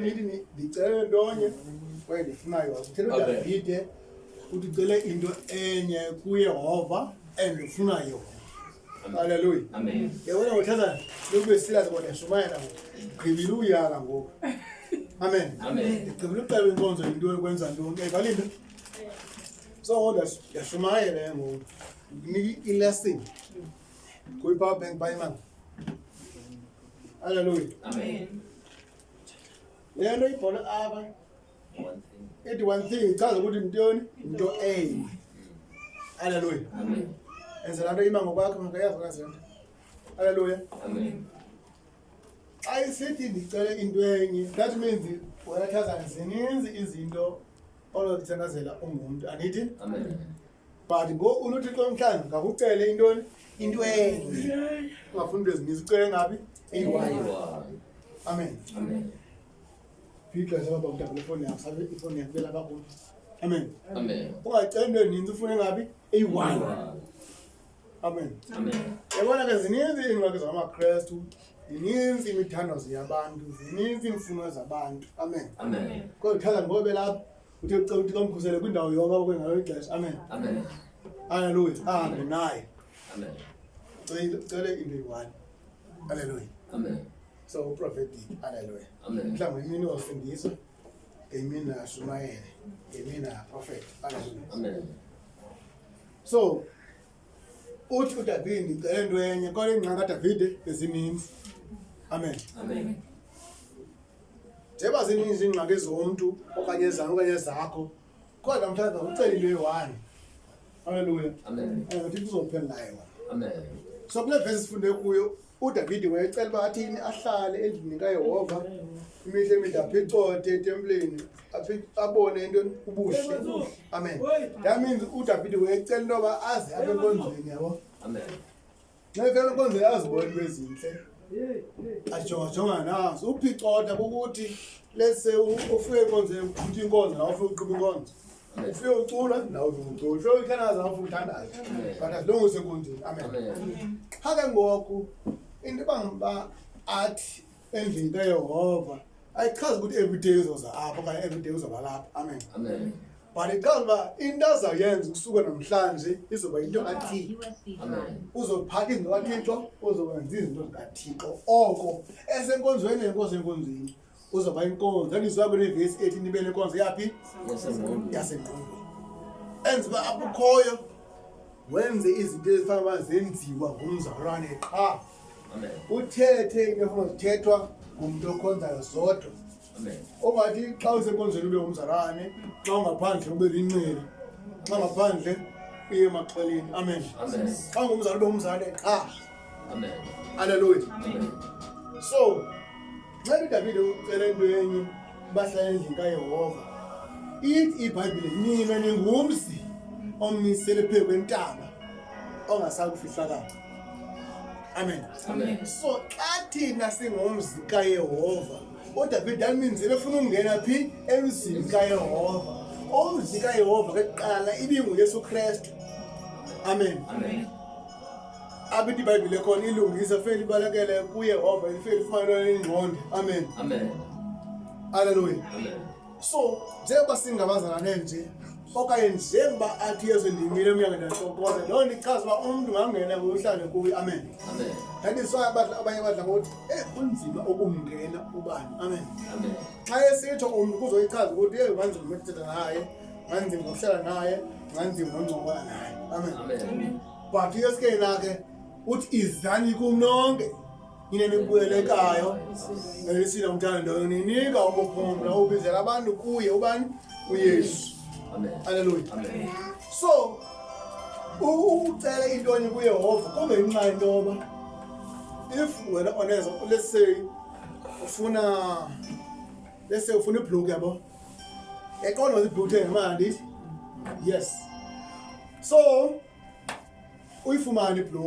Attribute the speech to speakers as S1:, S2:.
S1: Ithi ndicele ntonye kwaye ndifuna yona. Uthetha uDavide uthi ucele into enye kuYehova and ufuna yona. Haleluya.
S2: Amen.
S1: Yabona ngothatha lokube silazi kodwa shumayela ngoku. Gqibile uyala ngoku. Amen.
S2: Amen.
S1: Ndigqibile uxela inkonzo yinto yokwenza ntoni. Evalile. So ngoku ndiyashumayela ngoku. Ndikunika i-lesson. Kuyi-power bank bayimana. Haleluya.
S2: Amen.
S1: Le nto ibholwe apha
S2: One thing.
S1: ithi one thing ichaza ukuthi yintoni? Yinto enye. Haleluya.
S2: Amen.
S1: Enze laa nto ima ngokwakho makayazi kazi le nto. Haleluya.
S2: Amen.
S1: Xa isithi ndicele into enye, that means wena thazana zininzi izinto onozithandazela ungumntu, andithi?
S2: Amen.
S1: But ngoku unoThixo mhlawumbi ngakucele intoni? Into enye. Ungafuni into ezininzi, ucele ngaphi? Eyi-one.
S2: One.
S1: Amen.
S2: Amen.
S1: Ixesha baba mntaka ifoni yakho, sabe ifoni yakho belapha kum. Amen.
S2: Amen.
S1: Ungaceli into eninzi ufune ngaphi? Eyi-one. Amen.
S2: Amen.
S1: Yabona ke zininzi iingxaki zamaKrestu, zininzi imithandazo yabantu, zininzi iimfuno zabantu. Amen.
S2: Amen.
S1: Kodwa uthanda ngoba belapha uthe ucela uThixo amkhusele kwindawo yonke apho ngalo ixesha. Amen.
S2: Amen.
S1: Haleluya. Ahambe naye.
S2: Amen.
S1: Cele cele into eyi-one. Haleluya.
S2: Amen.
S1: So uprophetic. Haleluya.
S2: Amen.
S1: Mhlawumbi imini wasindiswa, ngemini ashumayele, ngemini aprofethe. Haleluya.
S2: Amen.
S1: So uthi uDavide ndicele into enye kodwa iingxaki kaDavide bezininzi. Amen.
S2: Amen.
S1: Njengoba zininzi iingxaki zomntu okanye ezam okanye ezakho, kodwa mhlawumbi ucele into eyi-one. Haleluya.
S2: Amen.
S1: And uThixo uzophendula yona.
S2: Amen.
S1: So kule vesi sifunde kuyo uDavide wayecela uba athini ahlale endlini kaYehova imihla emide aphicote etempileni abone into ubuhle. Amen. That means uDavide wayecela into yoba aze abe enkonzweni yabo.
S2: Amen.
S1: Xa efika enkonzweni azibone into ezintle. Ajongajonga nazo. Uphicotha kukuthi let's say ufike enkonzweni uqhuba inkonzo nawe ufike uqhuba inkonzo.
S2: Amen.
S1: Ufike ucula nawe ufike ucula. Ufike uthandaza nawe ufike uthandaza.
S2: Amen.
S1: But as long as usenkonzweni. Amen.
S2: Amen.
S1: Qha ke ngoku into ebangela athi endlini kaYehova ayichazi ukuthi everyday uzoza apha okanye everyday uzoba lapha. Amen.
S2: Amen.
S1: But ichaza uba into azayenza ukusuka namhlanje izoba yinto kaThixo.
S3: USB
S2: Amen.
S3: drive.
S1: Uzophatha izinto kaThixo, uzokwenza izinto zikaThixo. Oko esenkonzweni nenkosi enkonzweni uzoba inkonzo. Ndandizwa kule vesi ethi nibe nenkonzo yaphi?
S2: Yasengqondweni.
S1: Yasengqondweni. Enza uba apho ukhoyo wenze izinto ezifana uba zenziwa ngumzalwane qha.
S2: Amen.
S1: Uthethe into efuna zithethwa ngumntu okhonzayo zodwa.
S2: Amen.
S1: Ongathi xa usenkonzweni ube ngumzalwane, xa ungaphandle ube linxili, xa ungaphandle uye emaxhweleni. Amen.
S2: Amen.
S1: Xa ungumzalwane ube ngumzalwane qha.
S2: Amen.
S1: Haleluya.
S2: Amen.
S1: So xa uDavide ucela into enye bahlala endlini kaYehova, ithi iBhayibhile nina ningumzi omisele phezu kwentaba ongasakufihlakala. Amen.
S2: Amen.
S1: So xa thina singumzi kaYehova, uDavide that means ebefuna ukungena phi? Emzini kaYehova. Umzi kaYehova ke kuqala ibinguYesu Kristu. Amen.
S2: Amen.
S1: Abithi iBhayibhile khona ilungisa fele ibalekele kuYehova ifele ifumane ingqondo. Amen.
S2: Amen.
S1: Haleluya.
S2: Amen.
S1: So njengoba singabazalwane nje okanye njengoba athi Yesu ndimile emnyango ndiyaxokoza, loo nto ichaza uba umntu ngangena kuhlale kuye. Amen.
S2: Amen.
S1: That is why abanye badla ngokuthi kunzima ukumngena ubani. Amen.
S2: Amen.
S1: Xa esitsho umntu kuzoyichaza ukuthi hey banzima ukuthetha naye, banzima ukuhlala naye, banzima nokuncokola naye. Amen.
S2: Amen.
S1: But uYesu ke yena ke uthi izani kum nonke nina nibuyelekayo elisina umthando ninika ukuphumla ubizela abantu kuye ubani uYesu.
S2: Amen.
S1: Haleluya.
S2: Amen.
S1: So ucela into enye kuYehova kungenxa yento yoba if wena oneza let's say ufuna let's say ufuna ibhluku yabo, yaqonda ukuthi ibhluku uthenga imali andithi? Yes. So uyifumane ibhluku.